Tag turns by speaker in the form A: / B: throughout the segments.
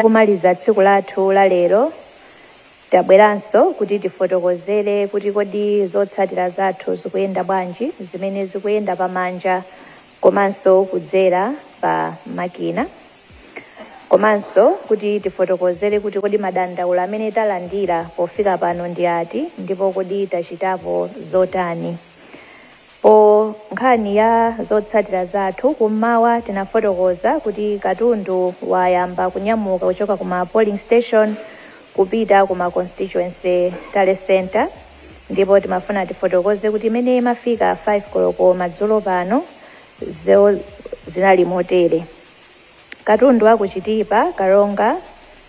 A: Kumaliza tsiku lathu la lero, tabweranso kuti tifotokozere kuti kodi zotsatira zathu zikuyenda bwanji, zimene zikuyenda pamanja komanso kudzera pa makina, komanso kuti tifotokozere kuti kodi madandaulo amene talandira pofika pano ndi ati ndipo kodi tachitapo zotani. Po nkhani ya zotsatira zathu, kummawa tinafotokoza kuti katundu wayamba kunyamuka kuchoka kuma polling station kupita kuma constituency tally center, ndipo timafuna tifotokoze kuti imene imafika 5 koloko madzulo pano zinali motere: katundu wa ku Chitipa, Karonga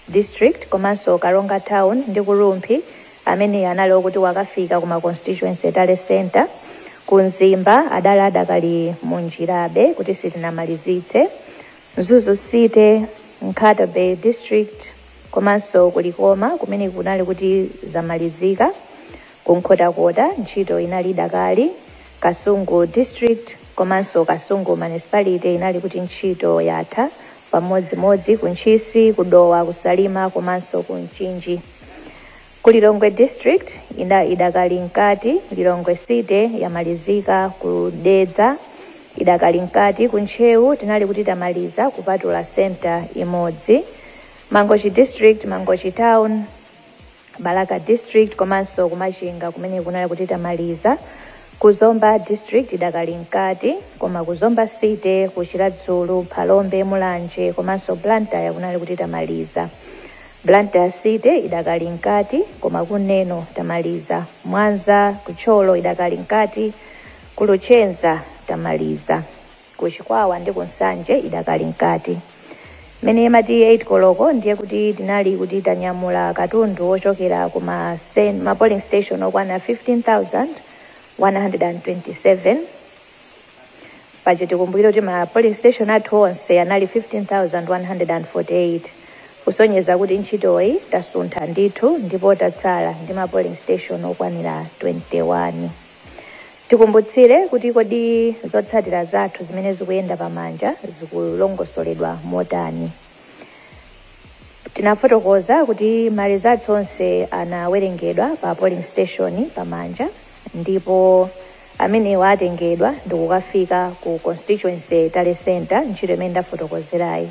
A: District komanso Karonga Town ndi ku Rumphi amene anali okuti wakafika kuma constituency tally center. Ku Mzimba adali adakali munjirabe kuti sitinamalizitse. Mzuzu City, Nkhata Bay District komanso ku Likoma kumene kunali kuti zamalizika. Ku Nkhotakota ntchito inali idakali. Kasungu District komanso Kasungu Municipality inali kuti ntchito yatha, pamodzimodzi ku Ntchisi, ku Dowa, ku Salima komanso ku Mchinji. Ku Lilongwe District idakali mkati. Lilongwe City yamalizika. Ku Dedza idakali mkati. Ku Ntcheu tinali kuti tamaliza kupatula center imodzi. Mangochi District, Mangochi Town, Balaka District komanso kumachinga kumene kunali kuti tamaliza. Ku Zomba District idakali mkati, koma ku Zomba City, ku Chiradzulu, Phalombe, Mulanje komanso Blantyre kunali kuti tamaliza. Blantyre City idakali mkati, koma ku Neno tamaliza. Mwanza, ku Thyolo idakali mkati. Ku Luchenza tamaliza. Ku Chikwawa ndi ku Nsanje idakali mkati. Mmene imati 8 koloko ndiye kuti tinali kuti tanyamula katundu wochokera ku ma polling station okwana 15,127. Paja tikumbukire kuti ma polling station athu onse anali 15,148, kusonyeza kuti ntchitoyi tasuntha ndithu ndipo tatsala ndi ma polling station okwanira 21. Tikumbutsire kuti kodi zotsatira zathu zimene zikuyenda pamanja zikulongosoledwa motani. Tinafotokoza kuti ma results onse anawerengedwa pa polling station pamanja, ndipo amenewa atengedwa ndikukafika ku constituency tally center, ntchito imene ndafotokozerayi.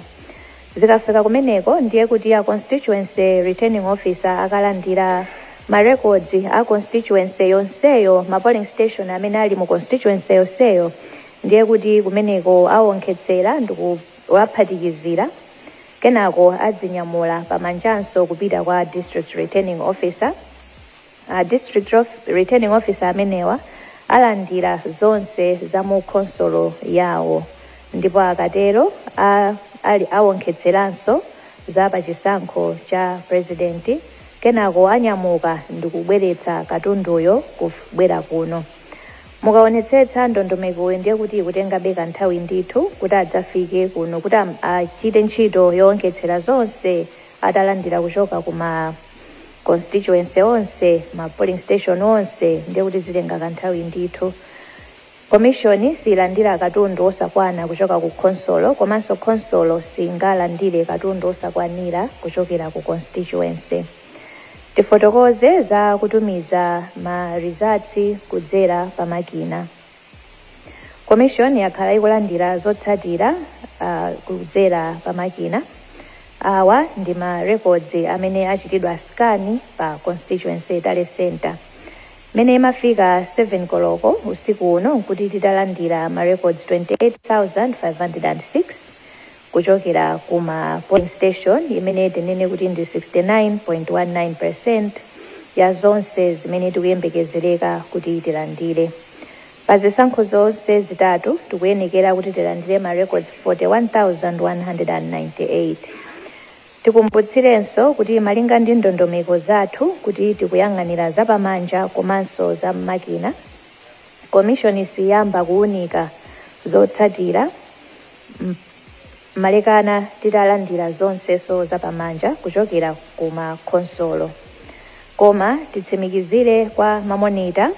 A: Zikafika kumeneko ndiye kuti a constituency returning officer akalandira ma records a constituency yonseyo, ma polling station amene ali mu constituency yonseyo, ndiye kuti kumeneko awonkhetsera ndikuwaphatikizira, kenako adzinyamula pamanjanso kupita kwa district returning officer. A district returning officer amenewa alandira zonse za mu khonsolo yawo, ndipo akatero ali awonkhetseranso za pachisankho cha president, kenako anyamuka ndikubweretsa katunduyo kubwera kuno. Mukaonetsetsa ndondomekoyo, ndiye kuti ikutengabe kanthawi ndithu kuti adzafike kuno kuti achite ntchito yowonkhetsera zonse atalandira kuchoka kuma constituency onse, ma polling station onse, ndiye kuti zitenga kanthawi ndithu. Commission silandira katundu osakwana kuchoka ku khonsolo, komanso khonsolo singalandire katundu osakwanira kuchokera ku constituency. Tifotokoze za kutumiza ma results kudzera pa makina. Commission yakhala ikulandira zotsatira kudzera pa makina. Awa ndi ma records amene achitidwa scan pa constituency tally center. Mene imafika 7 koloko usiku uno nkuti titalandira ma records 28,506 kuchokera kuma polling station, imene tinene kuti ndi 69.19% ya zonse zimene tikuyembekezereka kuti tilandire. Pa zisankho zonse zitatu tikuyenekera kuti tilandire ma records 41,198. Tikumbutsirenso kuti malinga ndi ndondomeko zathu kuti tikuyang'anira zapamanja komanso za mmakina, commission siyamba kuwunika zotsatira malekana titalandira zonseso zapamanja kuchokera kuma khonsolo. Koma titsimikizire kwa ma monitor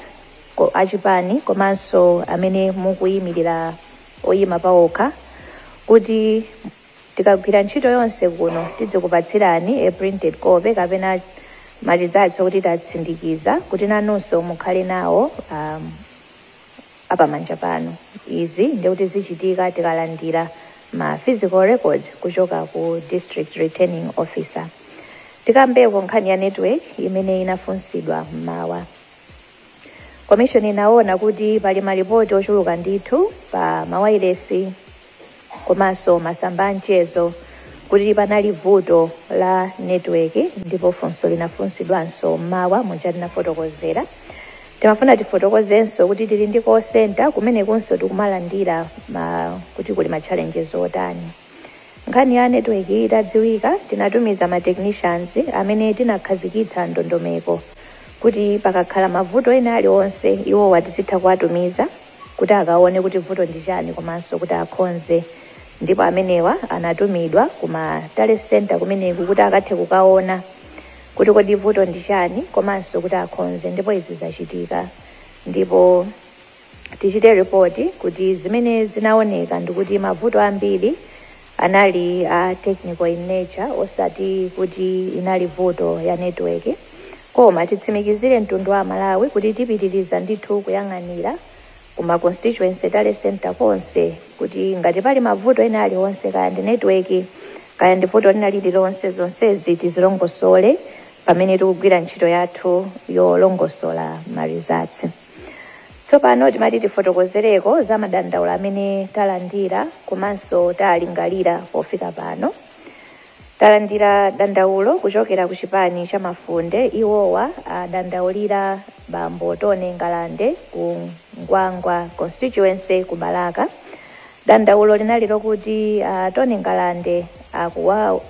A: achipani komanso amene mukuyimirira oyima pawokha kuti Tikagwira ntchito yonse kuno tidzikupatsirani a printed copy kapena ma results okuti tatsindikiza kuti nanunso mukhale nawo apamanja pano. Izi ndikuti zichitika tikalandira ma physical records kuchoka ku district returning officer. Tikambeko nkhani ya network imene inafunsidwa mmawa. Commission inaona kuti pali malipoti ochuluka ndithu pa mawayilesi komanso masamba a mchezo kuti panali vuto la network, ndipo funso linafunsidwanso mmawa muja tinafotokozera. Timafuna tifotokozenso kuti tili ndi call center kumenekunso tikumalandira kuti kuli ma challenges otani. Nkhani ya network itadziwika, tinatumiza ma technicians amene tinakhazikitsa ndondomeko kuti pakakhala mavuto ena aliwonse iwowa tizitha kuwatumiza kuti akaone kuti vuto ndi chani komanso kuti akonze. Ndipo amenewa anatumidwa kuma tally center kumeneku kuti akathe kukaona kuti kodi vuto ndi chani komanso kuti akonze, ndipo izi zachitika. Ndipo tichite report kuti zimene zinaoneka ndikuti mavuto ambiri anali a technical in nature, osati kuti inali vuto ya network. Koma titsimikizire mtundu wa Malawi kuti tipitiriza ndithu kuyang'anira kuma constituency tally center konse kuti ngati pali mavuto ena aliwonse, kaya ndi network kaya ndi vuto lina lililonse, zonsezi tizilongosole pamene tikugwira ntchito yathu yolongosola ma results. Tsopano timati tifotokozereko za madandaulo amene talandira komanso talingalira pofika pano. Talandira dandaulo kuchokera ku chipani cha Mafunde. Iwowa adandaulira bambo Tone Ngalande ku Ngwangwa constituency ku Balaka. Dandaulo linali lokuti Tone Ngalande akuwa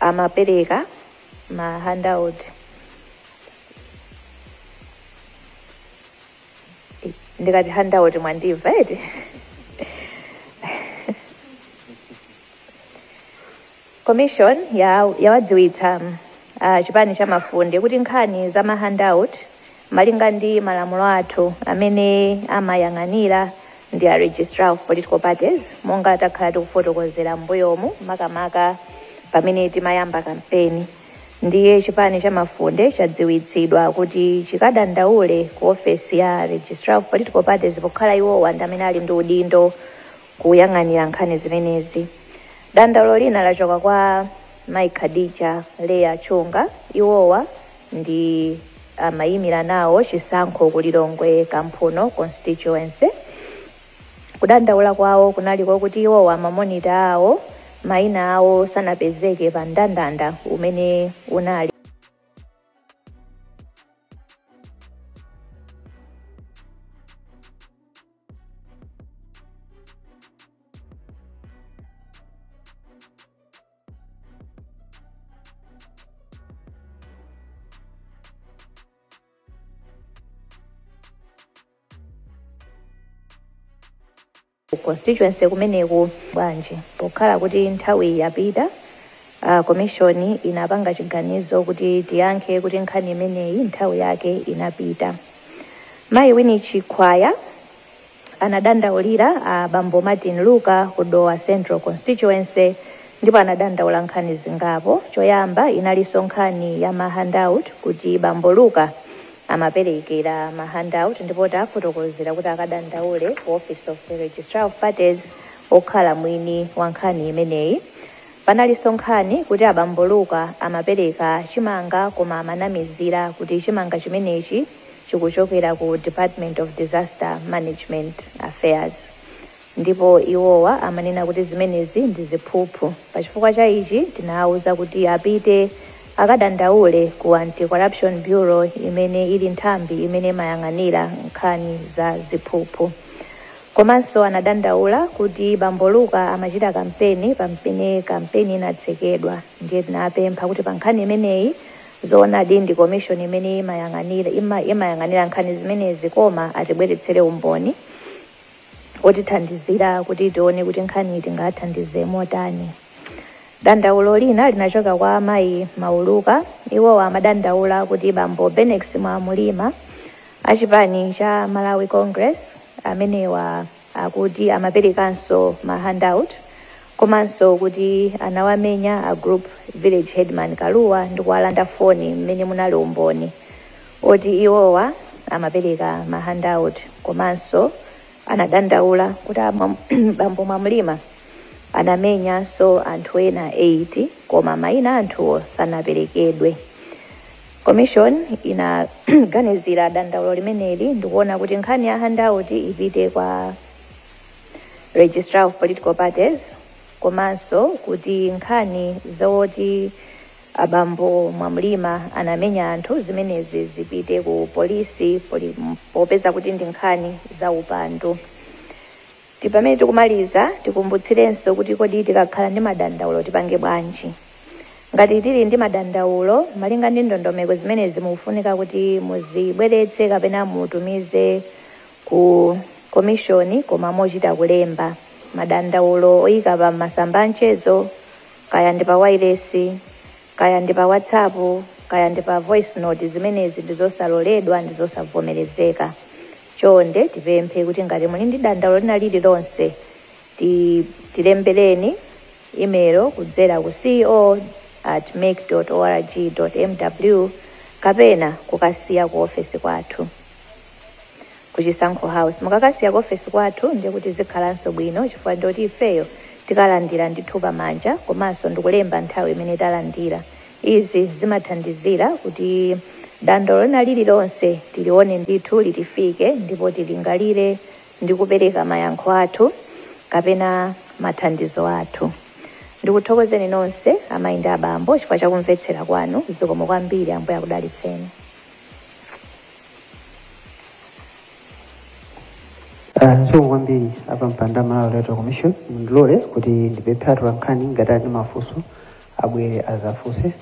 A: amapereka ma handout. Ndikati handout mwandimva eti? Commission yawadziwitsa chipani cha Mafunde kuti nkhani za ma handout malinga ndi malamulo athu amene amayang'anira ndi a Registrar of Political Parties, monga takhala tikufotokozera m'mbuyomu makamaka pamene timayamba kampeni. Ndiye chipani cha Mafunde chadziwitsidwa kuti chikadandaule ku ofesi ya Registrar of Political Parties pokhala iwowa ndi amene ali ndi udindo kuyang'anira nkhani zimenezi. Dandaulo lina lachoka kwa Mai Khadija Leya Chunga. Iwowa ndi amayimira nawo chisankho ku Lilongwe Kamphuno constituency. Kudandaula kwawo kunali kokuti iwowa mamonita awo mayina awo sanapezeke pa mndandanda umene unali constituency kumeneku bwanji. Pokhala kuti nthawi yapita, commission inapanga chiganizo kuti tiyankhe kuti nkhani imeneyi nthawi yake inapita. Mayi Winnie Chikwaya anadandaulira bambo Martin Luka ku Dowa Central constituency, ndipo anadandaula nkhani zingapo. Choyamba inalinso nkhani ya ma handout, kuti bambo Luka amaperekera ma handout, ndipo tafotokozera kuti akadandaule ku Office of the Registrar of Parties okhala mwini wa nkhani imeneyi. Panalinso nkhani kuti abambo Luka amapereka chimanga koma amanamizira kuti chimanga chimenechi chikuchokera ku Department of Disaster Management Affairs, ndipo iwowa amanena kuti zimenezi ndi ziphuphu. Pachifukwa cha ichi tinawuza kuti apite akadandaule ku Anti-Corruption Bureau imene ili nthambi imene imayang'anira nkhani za ziphuphu. Komanso anadandaula kuti bambo Luka amachita kampeni pamene kampeni inatsekedwa, ndiye tinapempha kuti pa nkhani imeneyi zoonadi ndi commission imene imayang'anira nkhani zimenezi, koma atibweretsere umboni otithandizira kuti tione kuti nkhani tingathandize motani. Dandaulo lina linachoka kwa amayi Mauluka. Iwowa amadandaula kuti bambo Benex Mwamulima achipani cha Malawi Congress amenewa akuti amaperekanso ma handout, Komanso kuti anawamenya a group village headman Kaluwa ndi kuwalanda foni mmene munali umboni oti iwowa amapereka ma handout. Komanso anadandaula kuti bambo Mwamlima anamenyanso anthu ena 8, koma mayina anthuwo sanaperekedwe. Commission inaganizira dandaulo limeneli ndikuona kuti nkhani ya handout ipite kwa Registrar of Political Parties, komanso kuti nkhani zoti abambo Mwamlima anamenya anthu zimenezi zipite ku polisi, popeza kuti ndi nkhani za upandu. Pamene tikumaliza, tikumbutsirenso kuti kodi tikakhala ndi madandaulo tipange bwanji? Ngati tili ndi madandaulo malinga ndi ndondomeko zimenezi, mukufunika kuti muzibweretse kapena mutumize ku commission, koma mochita kulemba. Madandaulo oyika pa masamba amchezo, kaya ndi pa wireless, kaya ndi pa WhatsApp, kaya ndi pa voice note, zimenezi ndi zosaloledwa, ndi zosavomerezeka. Chonde tipemphe kuti ngati muli ndi dandaulo lina lililonse, tilembereni email kudzera ku ceo@mec.org.mw kapena kukasiya ku ofesi kwathu ku Chisankho House. Mukakasiya ku ofesi kwathu ndiye kuti zikhalanso bwino, chifukwa ndoti ifeyo tikalandira ndithu pamanja, komanso ndikulemba nthawi imene talandira. Izi zimathandizira kuti dandaulo lina lililonse tilione ndithu, litifike, ndipo tilingalire ndi kupereka mayankho athu kapena mathandizo athu. Ndikuthokozeni nonse amayi ndi abambo chifukwa chakumvetsera kwanu. Zikomo kwambiri, Ambuye akudalitseni.
B: Zikomo kwambiri apa mpanda Malawi Electoral Commission. Mundilole kuti ndipemphe atolankhani, ngati ali ndi mafunso, abwere azafunse.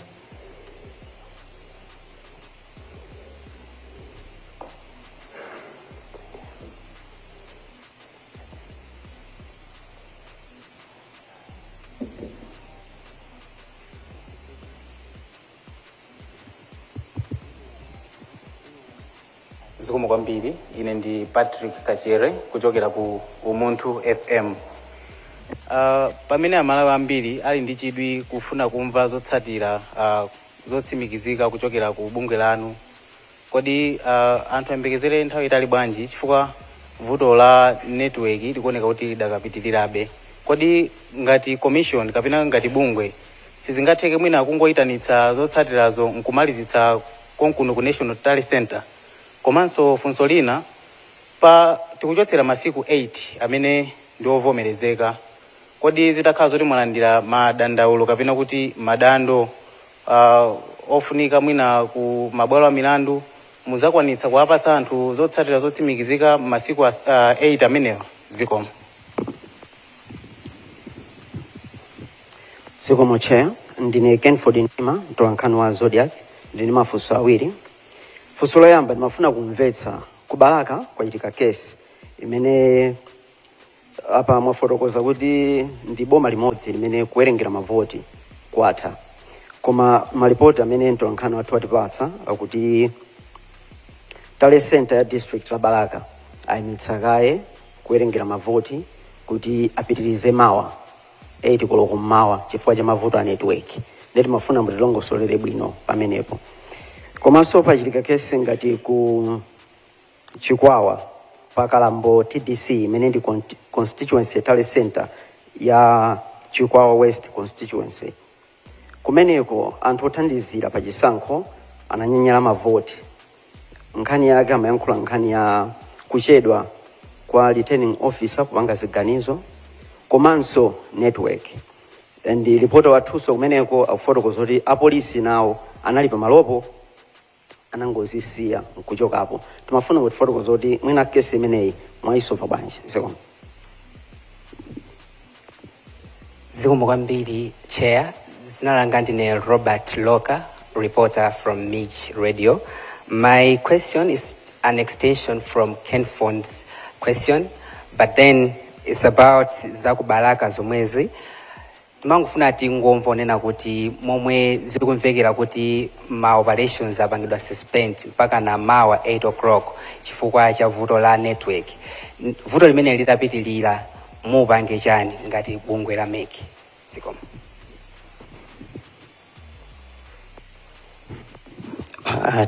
C: Zikomo kwambiri. Ine ndi Patrick Kachere kuchokera ku Umunthu FM. Pamene Amalawi ambiri ali ndi chidwi kufuna kumva zotsatira zotsimikizika kuchokera ku bungwe lanu, kodi anthu ayembekezere nthawi itali bwanji, chifukwa vuto la network likuoneka kuti lidakapitirirabe? Kodi ngati commission kapena ngati bungwe sizingatheke mwina kungoyitanitsa zotsatirazo nkumalizitsa konkuno ku National Tally Center? Komanso funso lina, pa tikuchotsera masiku 8 amene ndi ovomerezeka, kodi zitakhala zoti mwalandira madandaulo kapena kuti madando ofunika mwina ku mabwalo a milandu, muzakwanitsa kuwapatsa anthu zotsatira zotsimikizika masiku 8 amenewa? Zikomo.
B: Zikomo, Chair. Ndine Kenford Ndima, mtolankhani wa Zodiak. Ndine mafunso awiri. Funso loyamba, ndimafuna kumvetsa, ku Balaka kwachitika kesi imene apa mwafotokoza kuti ndi boma limodzi limene kuwerengera mavoti kwatha, koma malipoti amene mtolankhani wathu watipatsa akuti tally center ya district la Balaka ayimitsa kaye kuwerengera mavoti kuti apitirize mawa 8 koloko mmawa chifukwa cha mavuto a network. Ndeti mafuna mutilongosolere bwino pamenepo. Komanso pachitika kesi ngati ku Chikwawa pa Kalambo TDC, imene ndi constituency tally center ya Chikwawa West constituency. Kumeneko anthu othandizira pa chisankho ananyanyala mavoti. Nkhani yake amayankhula nkhani ya kuchedwa kwa returning officer kupanga ziganizo komanso network. Ndi ripota wathunso kumeneko akufotokoza kuti apolisi nawo anali pamalopo, anangozisiya nkuchokapo. Timafuna kutifotokoza kuti mwina kesi imeneyi mwayisolva bwanji? Zikomo.
D: Zikomo kwambiri, Chair. Dzina langa ndine Robert Loka, reporter from Midge Radio. My question is an extension from Kenford's question, but then it's about zakubalaka zomwezi. Timangofuna tingomva onena kuti momwe zikumvekera kuti ma operations apangidwa suspend mpaka na mawa 8 o'clock chifukwa cha vuto la network. Vuto limene litapitilira, Mupange chani ngati bungwe la MEC? Zikomo.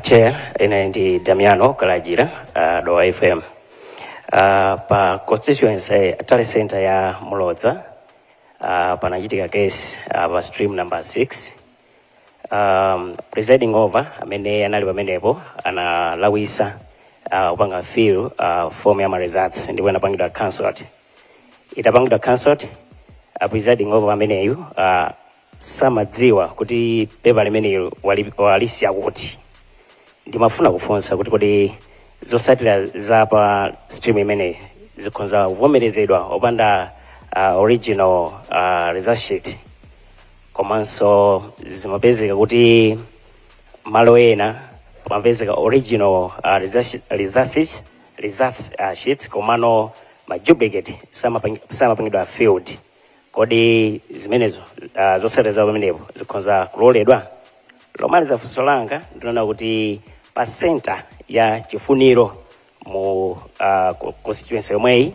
E: Chair, ine ndi Damiano Kalajira, Dowa FM. Pa constituency tally center ya Mulodza, panachitika case pa stream number 6. Presiding over amene anali pamenepo analawisa kupanga fill form ya ma results, ndipo inapangidwa cancelled. Itapangidwa cancelled, presiding over ameneyu samadziwa kuti pepa limenelo walisiya kuti. Ndimafuna kufunsa kuti kodi zotsatira za pa stream imeneyi zikhoza kuvomerezedwa opanda original result sheet? Komanso zimapezeka kuti malo ena pamapezeka original results sheets, komano ma duplicate samapangidwa filled. Kodi zimenezo, zotsatira za pamenepo zikhoza kuloledwa? Lomaliza funso langa, ndinaona kuti pa center ya Chifuniro mu constituency yomweyi,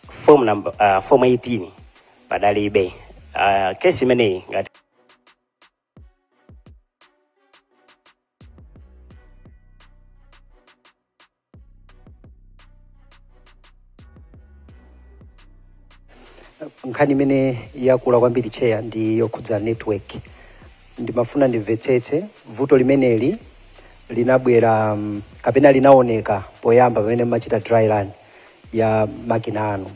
E: form number, form 18 padalibe. Kesi imeneyi ngati
F: Nkhani imene yakula kwambiri, Chair, ndi yokhudza network. Ndimafuna ndimvetsetse, vuto limeneli linabwera kapena linaoneka poyamba pamene mumachita dry run ya makina anu?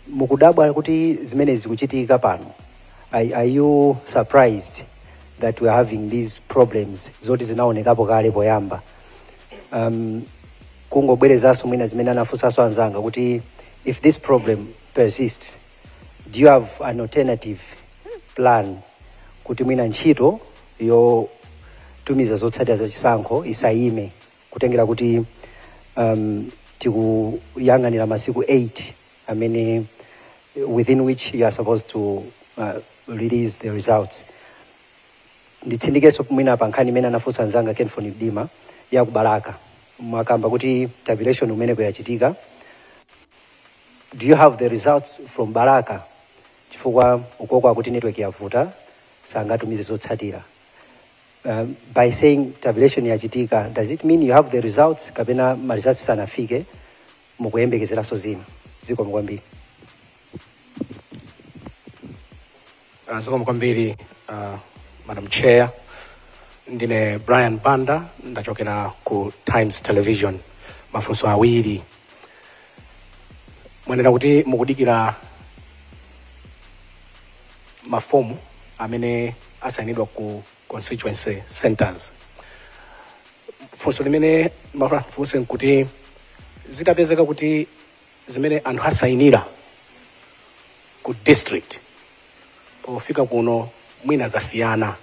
F: Mukudabwa kuti zimene zikuchitika pano? Are you surprised that we are having these problems zoti zinaonekapo kale poyamba? Kungobwerezanso mwina zimene anafunsanso anzanga kuti if this problem persists, do you have an alternative plan kuti mwina ntchito yotumiza zotsatira zachisankho isayime, kutengera kuti tikuyang'anira masiku 8 amene within which you are supposed to release the results? Nditsindikenso mwina pa nkhani imene anafunsa anzanga Kenfon Dima ya kuBalaka. Mwakamba kuti tabulation umene kuyachitika. Do you have the results from Balaka? Chifukwa ukoko akuti network yavuta, sangatumize zotsatira. By saying tabulation yachitika, does it mean you have the results, kapena ma results sanafike, mukuyembekezeranso zina? Zikomo kwambiri.
G: Zikomo kwambiri, Madam Chair. Ndine Brian Banda, ndachokera ku Times Television. Mafunso awiri. Mwanena kuti mukudikira mafomu amene asayinidwa ku constituency centers. Funso limene mafunse nkuti zitapezeka kuti zimene anthu asayinira ku district pofika kuno mwina zasiyana,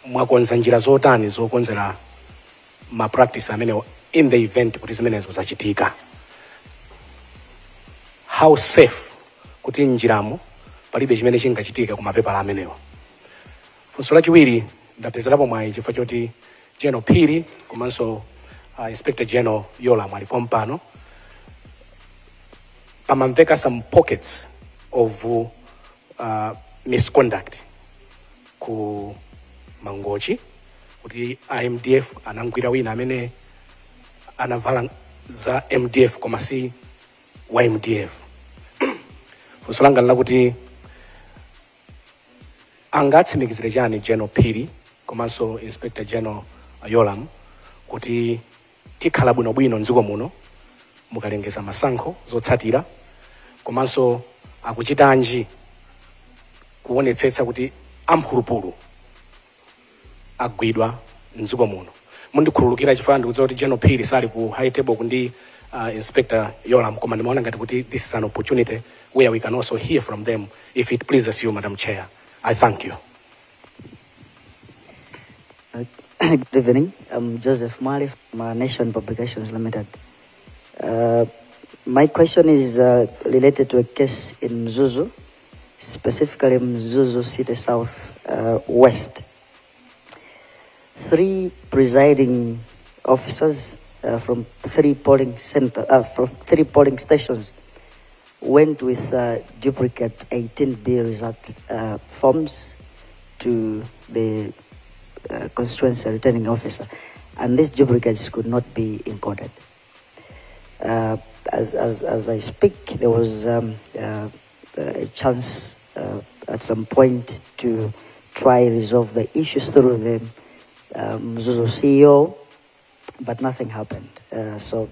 G: mwakonza njira zotani zokonzera ma practice amene in the event kuti zimenezo zachitika? How safe kuti njiramo palibe chimene chingachitika ku mapepala amenewo? Funso lachiwiri, ndapezerapo mwayi chifukwa choti General Phiri komanso Inspector General Yolam alipo mpano. Pamamveka some pockets of misconduct ku Mangochi, kuti iMDF anangwira wina amene anavala za MDF koma si wa MDF. Funso langa lakuti angatsimikizire chani General Phiri komanso Inspector General Yolam kuti tikhala bwinobwino mdziko muno mukalengeza masankho zotsatira, komanso akuchitanji kuonetsetsa kuti amphulupulu agwidwa mdziko muno? Mundikhululukira chifukwa ndikudziwa kuti General Phiri sali ku high table kundi Inspector Yolam, koma ndimaona ngati kuti this is an opportunity where we can also hear from them, if it pleases you, Madam Chair. I thank you.
H: Good evening. I'm Joseph Mali from Nation Publications Limited. My question is related to a case in Mzuzu, specifically Mzuzu City South West. Three presiding officers from three polling center, from three polling stations went with duplicate 18B result forms to the constituency returning officer, and these duplicates could not be encoded. As I speak, there was a chance at some point to try resolve the issues through the Mzuzu CEO, but nothing happened. So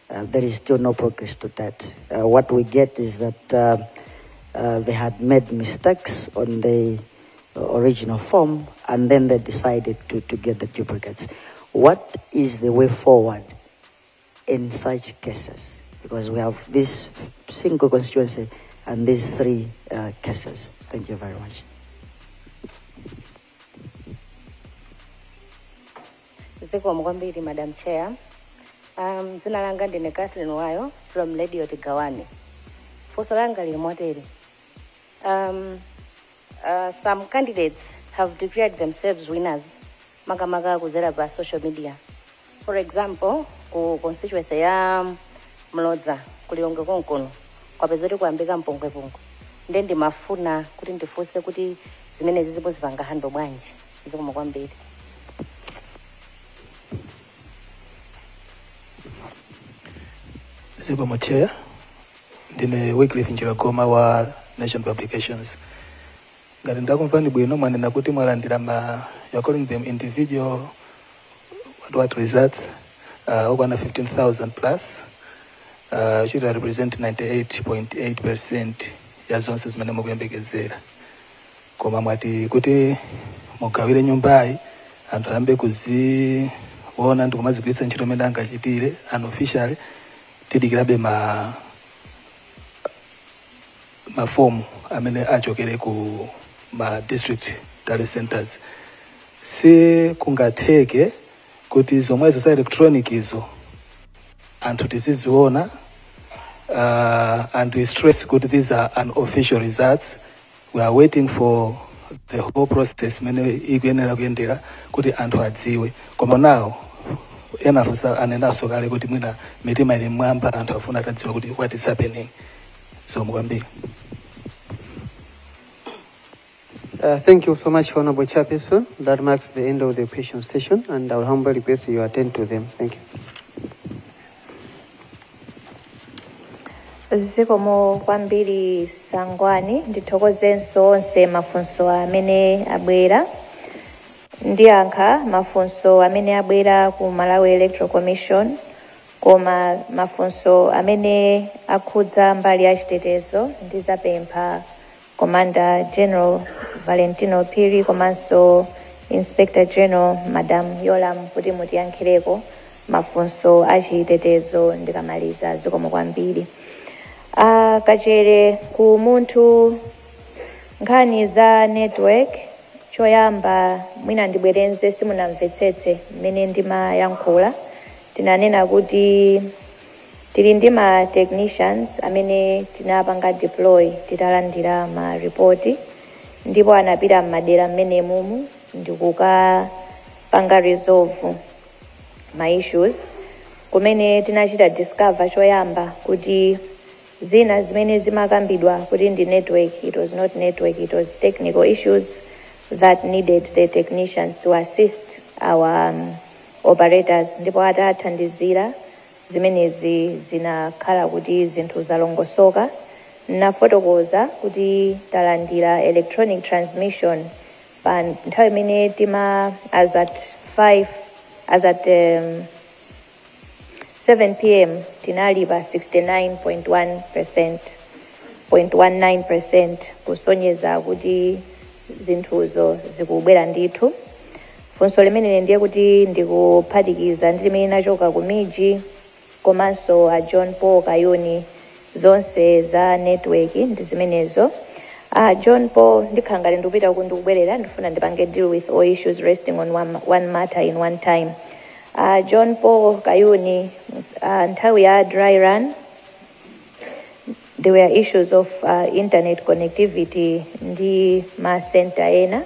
H: there is still no progress to that. What we get is that they had made mistakes on the original form, and then they decided to get the duplicates. What is the way forward in such cases? Because we have this single constituency and these three cases. Thank you very much.
I: Zikomo kwambiri, Madam Chair. Dzina langa ndine Catherine Wayo from Radio Tigawane. Funso langa lili motere. Some candidates have declared themselves winners makamaka kudzera pa social media. For example, ku constituency ya Mlodza ku Lilongwe konkuno kwapeza kuti kuyambika mpungwepungwe. Nde ndimafuna kuti ndifunse kuti zimenezi zipanga handle bwanji? Zikomo kwambiri.
J: Zikomo, Chair. Ndine Wycliffe Njiragoma wa Nation Publications. Ngati ndakumvani bwino, mwanena kuti mwalandira ma, you are calling them individual what results okwana 15,000 plus, chita represent 98.8% ya zonse zimene mukuyembekezera. Koma mwati kuti mugawire nyumbayi, anthu ayambe kuziona ndi kumazigwiritsa ntchito imene angachitire unofficially, tidikirabe ma mafomu amene achokere ku ma district tally centers. Si kungatheke kuti zomwezo za electronic izo anthu tiziziona? And we stress kuti these are unofficial results. We are waiting for the whole process imene ikuyenera kuyendera kuti anthu adziwe. Koma now enafunsa, anenaso kale kuti mwina mitima ili mmwamba, anthu afuna atadziwa kuti what is happening. So kwambiri.
K: Thank you so much, Honorable Chairperson. That marks the end of the question session, and I will humbly request you attend to them. Thank you.
A: Zikomo kwambiri, Sangwani. Ndithokozenso onse mafunso amene abwera. Ndiyankha mafunso amene abwera ku Malawi Electoral Commission, koma mafunso amene akhudza mbali ya chitetezo ndizapempha Commander General Valentino Phiri komanso Inspector General Madam Yolam kuti mutiyankhireko mafunso achitetezo ndikamaliza. Zikomo kwambiri. Kachere ku munthu, nkhani za network, choyamba mwina ndibwerenze, simunamvetsetse mmene ndimayankhula. Tinanena kuti tili ndi ma technicians amene tinapanga deploy titalandira ma report, ndipo anapita m'madera mmene mumu ndikukapanga resolve ma issues, kumene tinachita discover choyamba kuti zina zimene zimakambidwa kuti ndi network, it was not network, it was technical issues that needed the technicians to assist our operators. Ndipo atathandizira zimenezi, zinakhala kuti zinthu zalongosoka. Nafotokoza kuti talandira electronic transmission pa nthawi imene tima as at 5, as at 7 p.m. tinali pa 69.1%, 0.19%, kusonyeza kuti zinthuzo zikubwera ndithu. Funso limene ndiye kuti ndikuphatikiza ndi limene linachoka ku MIJ komanso a John Paul Kayuni, zonse za network ndi zimenezo. John Paul, ndikhala ngati ndikupita uku ndikubwerera, ndifuna ndipange deal with all issues resting on one matter in one time. John Paul Kayuni, nthawi ya dry run there were issues of internet connectivity ndi ma center ena.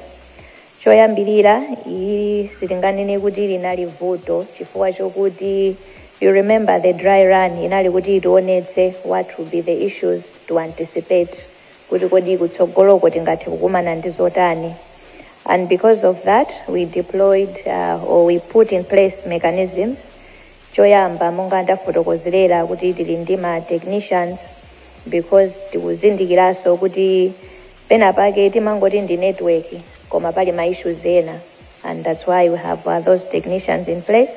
A: Choyambirira, iyi sitinganene kuti linali vuto chifukwa chokuti You remember the dry run inali kuti tionetse what will be the issues to anticipate, kuti kodi kutsogoloko tingathe kukumana ndi zotani. And because of that, we deployed or we put in place mechanisms. Choyamba, monga ndafotokozerera, kuti tili ndi ma technicians, because tikuzindikiranso kuti pena pake timangoti ndi network koma pali ma issues ena, and that's why we have those technicians in place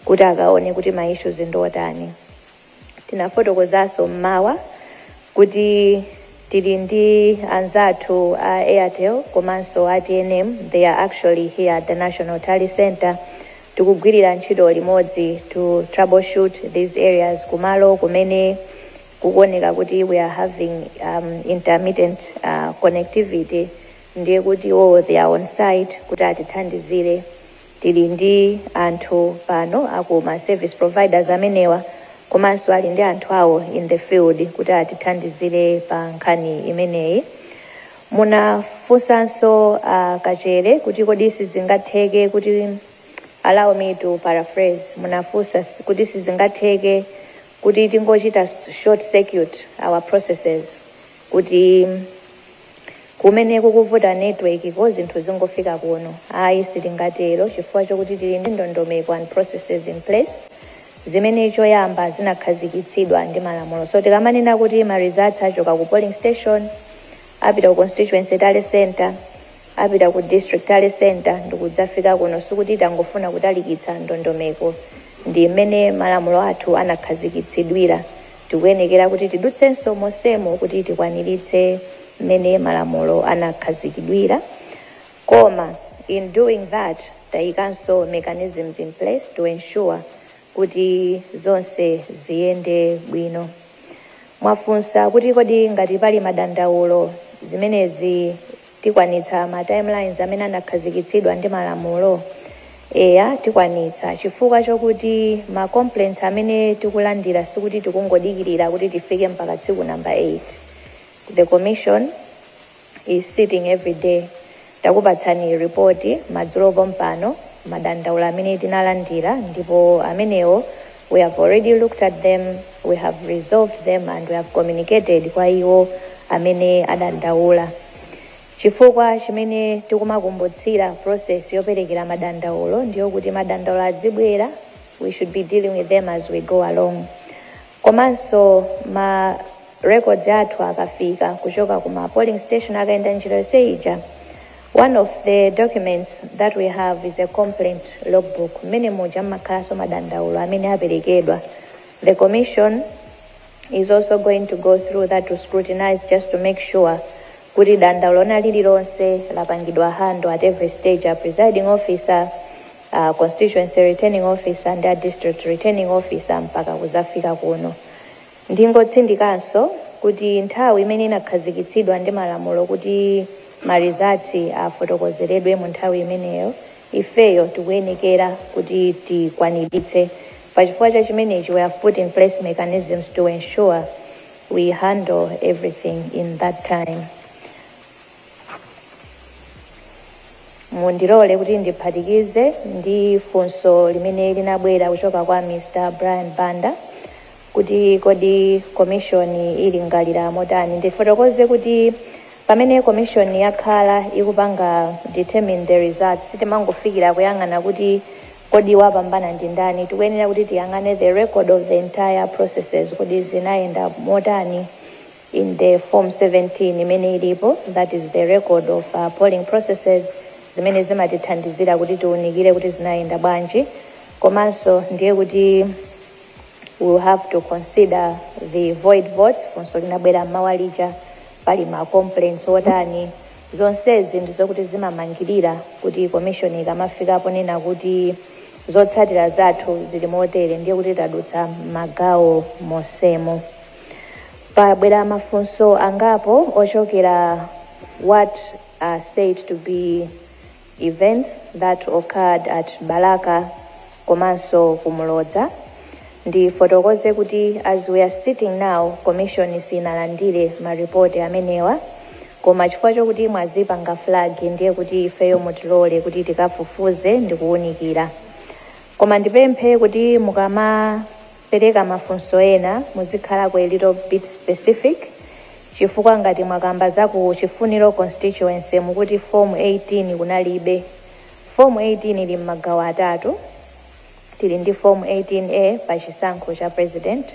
A: kuti akaone kuti ma issues ndi otani. Tinafotokozanso mmawa kuti tili ndi anzathu a Airtel komanso a TNM. They are actually here at the National Tally Center. Tikugwirira ntchito limodzi to troubleshoot these areas, kumalo kumene kukuoneka kuti we are having intermittent connectivity, ndiye kuti oh, they are on site kuti atithandizire. Tili ndi anthu pano aku ma service providers amenewa, komanso ali ndi anthu awo in the field kuti atithandizire pa nkhani imeneyi. Munafunsanso Kachere kuti kodi sizingatheke kuti, allow me to paraphrase, munafunsa kuti sizingatheke kuti tingochita short circuit our processes, kuti kumene kukuvuta network ko zinthu zingofika kuno. Ayi, sitingatero, chifukwa chokuti tili ndi ndondomeko and processes in place zimene choyamba zinakhazikitsidwa ndi malamulo. So tikamanena kuti ma results achoka ku polling station, apita ku constituency tally center, apita ku district tally center, ndikudzafika kuno, sikuti tangofuna kutalikitsa ndondomeko. Ndi mmene malamulo athu anakhazikitsidwira. Tikuyenekera kuti tidutsenso monsemo kuti tikwaniritse mmene malamulo anakhazikidwira. Koma in doing that, tayikanso mechanisms in place to ensure kuti zonse ziyende bwino. Mwafunsa kuti kodi ngati pali madandaulo, zimenezi tikwanitsa ma timelines amene anakhazikitsidwa ndi malamulo? Eya, tikwanitsa, chifukwa chokuti ma complaints amene tikulandira sikuti tikungodikirira kuti tifike mpaka tsiku number 8. The commission is sitting every day. Takupatsani ripoti madzulo pompano, madandaulo amene tinalandira, ndipo amenewo we have already looked at them, we have resolved them and we have communicated kwa iwo amene adandaula. Chifukwa chimene tikumakumbutsira process yoperekera madandaulo ndiyo kuti madandaulo adzibwera, we should be dealing with them as we go along. Komanso ma records athu akafika kuchoka kuma polling station, akaenda njira yonse ija, one of the documents that we have is a complaint logbook, mmene muja mmakhalanso madandaulo amene aperekedwa. The commission is also going to go through that to scrutinize, just to make sure kuti dandaulo lina lililonse lapangidwa handle at every stage, a presiding officer, constituency returning officer and a district returning officer, mpaka kuzafika kuno. Ndingotsindikanso kuti nthawi imene inakhazikitsidwa ndi malamulo kuti ma results afotokozeredwe mu nthawi imeneyo, ifeyo tikuyenekera kuti tikwaniritse. Pachifukwa cha chimenechi, we have put in place mechanisms to ensure we handle everything in that time. Mundilole kuti ndiphatikize ndi funso limene linabwera kuchoka kwa Mr Brian Banda, kuti kodi commission ilingalira motani. Ndifotokoze kuti pamene commission yakhala ikupanga determine the results, sitimangofikira kuyang'ana kuti kodi wapambana ndi ndani. Tikuyenera kuti tiyang'ane the record of the entire processes, kodi zinayenda motani in the Form 17 imene ilipo. That is the record of polling processes zimene zimatithandizira kuti tiunikire kuti zinayenda bwanji. Komanso ndiye kuti we will have to consider the void votes, funso linabwera mmawa lija, pali ma complaints otani. Zonsezi ndizokuti zimamangirira kuti commission ikamafikapo nena kuti zotsatira zathu zili motere, ndiye kuti tadutsa magawo monsemo. Pabwera mafunso angapo ochokera what are said to be events that occurred at Balaka komanso kumulodza. Ndifotokoze kuti as we are sitting now, commission sinalandire maripoti amenewa, koma chifukwa chokuti mwazipanga flag, ndiye kuti ifeyo mutilole kuti tikafufuze ndi kuwunikira. Koma ndipemphe kuti mukama Mukamapereka mafunso ena muzikhalako a little bit specific, chifukwa ngati mwakamba za ku Chifuniro constituency, mukuti form 18 kunalibe. Form 18 ili m'magawo atatu. Tili ndi form 18A pa chisankho cha president,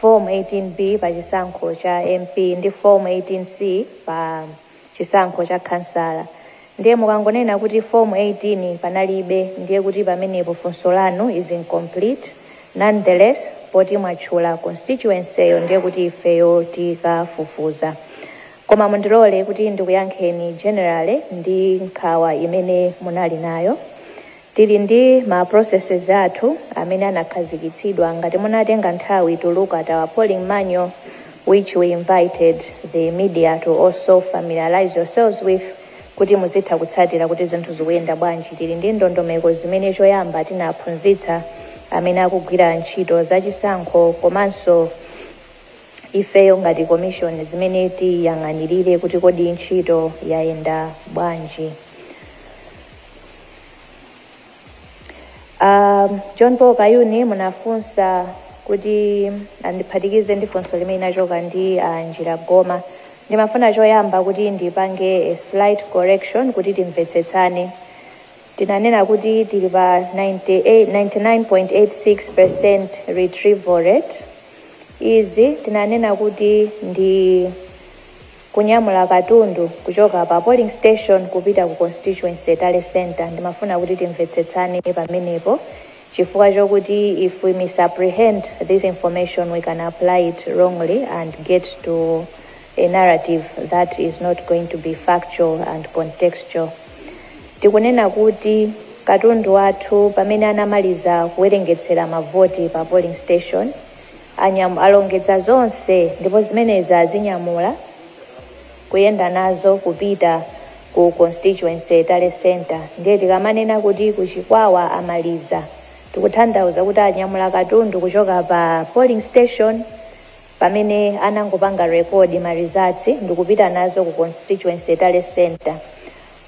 A: form 18B pa chisankho cha MP ndi form 18C pa chisankho cha kansala. Ndiye mukangonena kuti form 18 panalibe, ndiye kuti pamenepo funso lanu is incomplete. Nonetheless, poti mwatchula constituency yo, ndiye kuti ifeyo tikafufuza, koma mundilole kuti ndikuyankheni generally ndi nkhawa imene munali nayo. Tili ndi ma processes athu amene anakhazikitsidwa. Ngati munatenga nthawi to look at our polling manual, which we invited the media to also familiarize yourselves with, kuti muzitha kutsatira kuti zinthu zikuyenda bwanji, tili ndi ndondomeko zimene choyamba tinaphunzitsa amene akugwira ntchito zachisankho komanso ifeyo ngati commission, zimene tiyang'anirire kuti kodi ntchito yayenda bwanji. John Paul Kayuni, munafunsa kuti andiphatikize ndi funso limene inachoka ndi Njira Goma. Ndimafuna choyamba kuti ndipange a slight correction kuti timvetsetsane. Tinanena kuti tili pa 98 99.86% retrieval rate. Izi tinanena kuti ndi kunyamula katundu kuchoka pa polling station kupita ku constituency tally center. Ndimafuna kuti timvetsetsane pamenepo, chifukwa chokuti if we misapprehend this information, we can apply it wrongly and get to a narrative that is not going to be factual and contextual. Tikunena kuti katundu wathu, pamene anamaliza kuwerengetsera mavoti pa polling station, alongedza zonse, ndipo zimenezi azinyamula kuyenda nazo kupita ku constituency tally center. Ndiye tikamanena kuti kuchikwawa amaliza, tikutanthauza kuti anyamula katundu kuchoka pa polling station pamene anangopanga record ma results ndikupita nazo ku constituency tally center.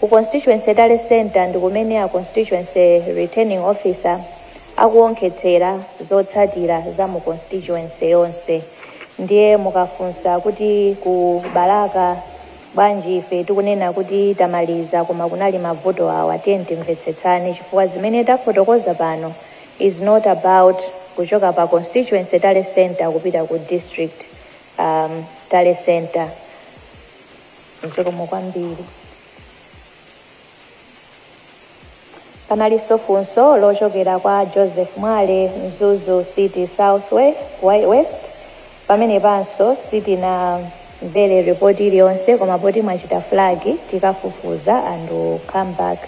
A: Ku constituency tally center ndikumene a constituency returning officer akuonkhetsera zotsatira za mu constituency yonse. Ndiye mukafunsa kuti ku Balaka bwanji ife tikunena kuti tamaliza koma kunali mavuto awa, tiye timvetsetsane, chifukwa zimene tafotokoza pano is not about kuchoka pa constituency tally center kupita ku district tally center. Zikomo kwambiri. Panalinso funso lochokera kwa Joseph Mwale, Mzuzu City South West. Pamene panso sitinamvere ripoti iliyonse, koma poti mwachita flag, tikafufuza and we'll come back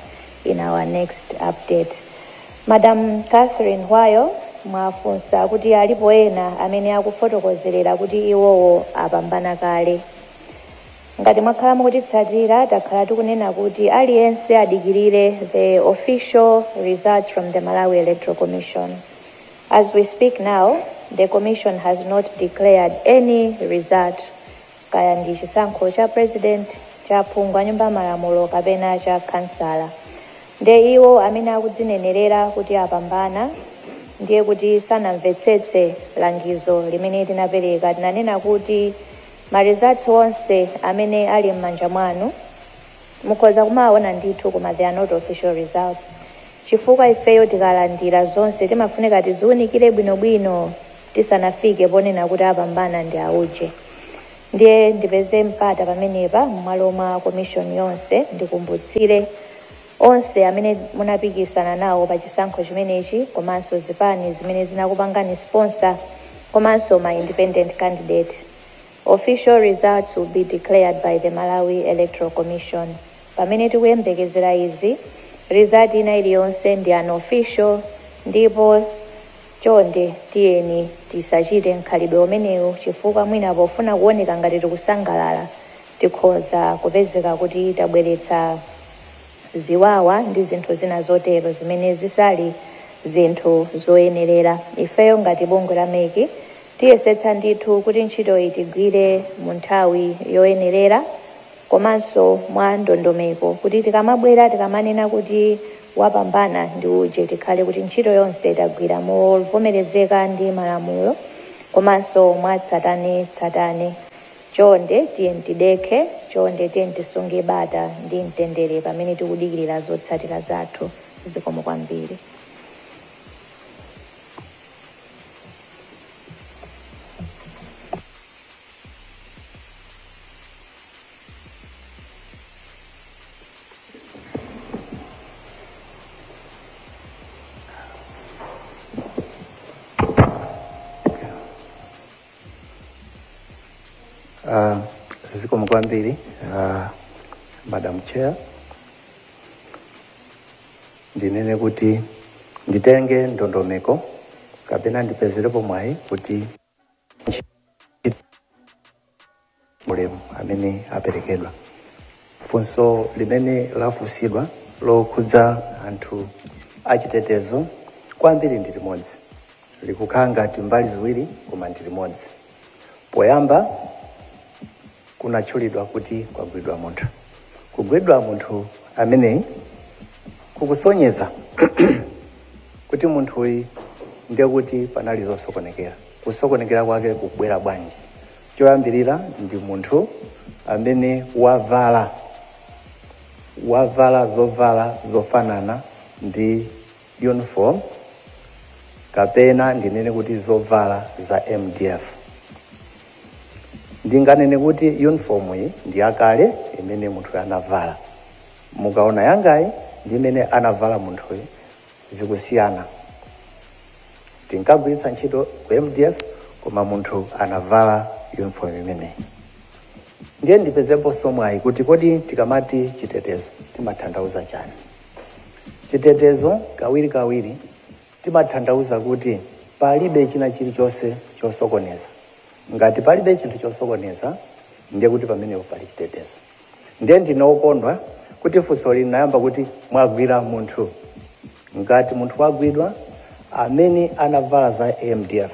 A: in our next update. Madam Catherine Hwayo, mwafunsa kuti alipo ena amene akufotokozerera kuti iwowo apambana kale. Ngati mwakhala mukutitsatira, takhala tikunena kuti aliyense adikirire the official results from the Malawi Electoral Commission. As we speak now, the commission has not declared any result, kaya ndi chisankho cha president, cha phungu a nyumba ya malamulo kapena cha kansala. Nde iwo amene akudzinenerera kuti apambana, ndiye kuti sanamvetsetse langizo limene tinapereka. Tinanena kuti ma results onse amene ali m'manja mwanu mukhoza kumaona ndithu, koma they are not official results, chifukwa ifeyo tikalandira zonse timafunika tiziwunikire bwinobwino tisanafike ponena kuti apambana ndi auje. Ndiye ndipeze mpata pamenepa m'malo mwa commission yonse ndikumbutsire onse amene munapikisana nawo pa chisankho chimenechi, komanso zipani zimene zinakupangani sponsor, komanso ma independent candidate: official results will be declared by the Malawi Electoral Commission. Pamene tikuyembekezera izi, result ina iliyonse ndi unofficial, ndipo chonde tiyeni tisachite mkhalidwe umenewu, chifukwa mwina pofuna kuoneka ngati tikusangalala tikhoza kupezeka kuti tabweretsa ziwawa ndi zinthu zina zotero zimene zisali zinthu zoyenerera. Ifeyo ngati bungwe la MEC tiyesetsa ndithu kuti ntchito iyi tigwire mu nthawi yoyenerera komanso mwa ndondomeko, kuti tikamabwera tikamanena kuti Wapambana ndi uje. Tikhale kuti ntchito yonse tagwira movomerezeka ndi malamulo komanso mwatsatanetsatane. Chonde tiye tidekhe, chonde tiye tisunge bata ndi mtendere pamene tikudikirira zotsatira zathu. Zikomo kwambiri.
J: Zikomo kwambiri, Madam Chair. Ndinene kuti nditenge ndondomeko kapena ndipezerepo mwayi kuti ulemu amene aperekedwa. Funso limene lafunsidwa lokhudza anthu achitetezo kwambiri ndi limodzi, likukhala ngati mbali ziwiri koma ndi limodzi. Poyamba kunatchulidwa kuti kwagwidwa munthu. Kugwidwa munthu ameneyi kukusonyeza kuti munthuyi ndiye kuti panali zosokonekera. Kusokonekera kwake kukubwera bwanji? Choyambirira ndi munthu amene wavala zovala zofanana ndi uniform, kapena ndinene kuti zovala za MDF. Ndinganene kuti uniform iyi ndi yakale imene munthu anavala. Mukaona yangayi ndi imene anavala munthuyi zikusiyana. Tinkagwiritsa ntchito ku MDF koma munthu anavala uniform imeneyi. Ndiye ndipezeponso mwayi kuti kodi tikamati chitetezo timatanthauza chani? Chitetezo kawirikawiri timatanthauza kuti palibe china chilichonse chosokoneza. Ngati palibe chinthu chosokoneza ndiye kuti pamenepo pali chitetezo. Ndiye ndine wokondwa kuti funso linayamba kuti mwagwira munthu. Ngati munthu wagwidwa amene anavala za MDF,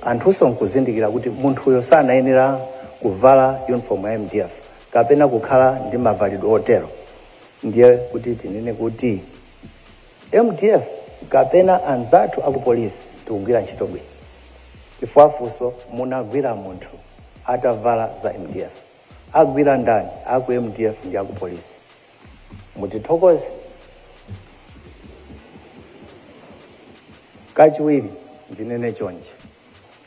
J: anthunso nkuzindikira kuti munthuyo sanayenera kuvala uniform ya MDF kapena kukhala ndi mavalidwe otero, ndiye kuti tinene kuti MDF kapena anzathu akupolisi tikugwira ntchito bwino. Chifukwa funso munagwira munthu atavala za MDF, agwira ndani? Aku MDF ndi akupolisi. Mutithokoze. Kachiwiri ndinene chonje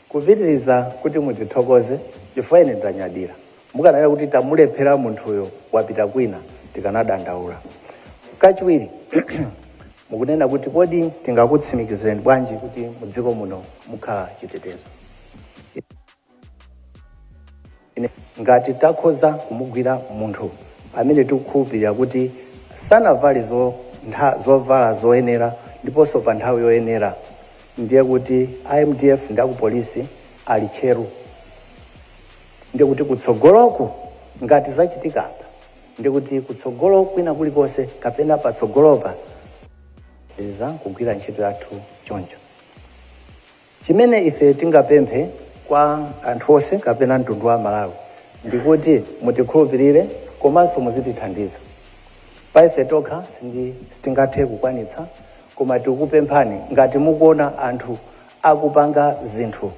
J: kupitiriza kuti mutithokoze chifukwa ine ndanyadira. Mukanena kuti tamulephera munthuyo wapita kwina, tikanadandaula. Kachiwiri mukunena kuti kodi tingakutsimikizireni bwanji kuti mudziko muno mukhala chitetezo? Ngati takhoza kumugwira munthu amene tikukhulupirira kuti sanavale zovala zoyenera ndiponso pa nthawi yoyenera, ndiye kuti IMDF ndi akupolisi ali tcheru. Ndiye kuti kutsogoloku ngati zachitika apa, ndiye kuti kutsogolo kwina kulikonse kapena patsogolopa za kugwira ntchito yathu choncho. Chimene ife tingapemphe kwa anthu onse kapena mtundu wa Malawi ndikuti mutikhulupirire komanso muzitithandiza. Pa ife tokha sitingathe kukwanitsa, koma tikupemphani ngati mukuona anthu akupanga zinthu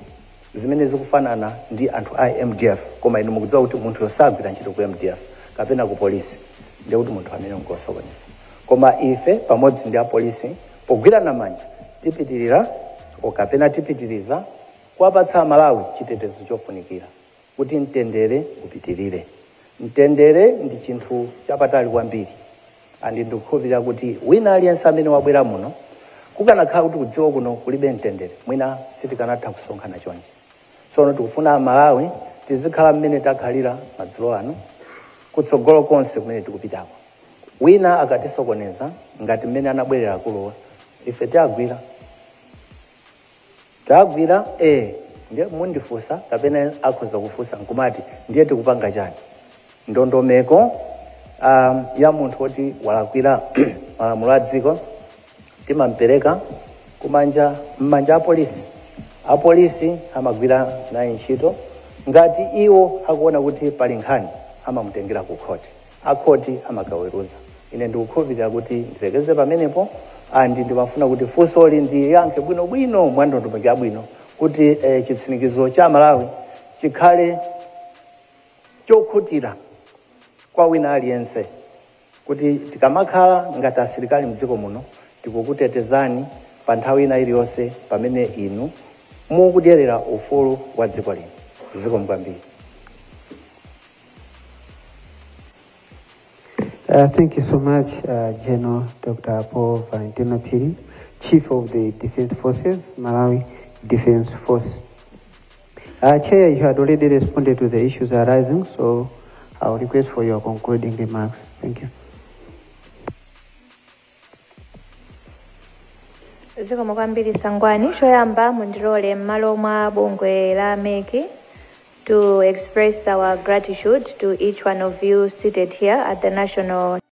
J: zimene zikufanana ndi anthu a MDF, koma inu mukudziwa kuti munthu yosagwira ntchito ku MDF kapena ku polisi, ndiye kuti munthu amene ngosokoneza. Koma ife pamodzi ndi apolisi pogwirana manja tipitirira kapena tipitiriza kuwapatsa Malawi chitetezo chofunikira kuti mtendere upitirire. Mtendere ndi chinthu chapatali kwambiri, andi ndikukhulupirira kuti wina aliyense amene wabwera muno, kukanakhala kuti kudziwa kuno kulibe mtendere, mwina sitikanatha kusonkhana chonchi. Tsono tikufuna Malawi tizikhala mmene takhalira madzulo ano, kutsogolo konse kumene tikupitako. Wina akatisokoneza ngati mmene anabwerera akuluwa, ife tiagwira. Tagwira ndiye mundifunsa kapena akhoza kufunsa nkumati ndiye tikupanga chani? Ndondomeko ya munthu woti walakwira malamulo a dziko timampereka kumanja m'manja apolisi. Apolisi amagwira naye ntchito. Ngati iwo akuona kuti pali nkhani, amamutengera ku khoti, akhoti amakaweruza.
L: Ine ndikukhulupirira kuti ndilekeze pamenepo, and ndimafuna kuti funsoli ndiyankhe bwinobwino mwa ndondomeko yabwino kuti chitsimikizo cha Malawi chikhale chokhutira kwa wina aliyense, kuti tikamakhala ngati asilikali mdziko muno, tikukutetezani pa nthawi ina iliyonse pamene inu mukudyerera ufulu wa dziko lino. Zikomo kwambiri.
K: Thank you so much, General Dr. Paul Valentino Phiri, Chief of the Defense Forces, Malawi Defense Force. Chair, you had already responded to the issues arising, so I will request for your concluding remarks. Thank you.
A: Zikomo kwambiri, Sangwani. Choyamba mundilole m'malo mwa bungwe la MEC to express our gratitude to each one of you seated here at the National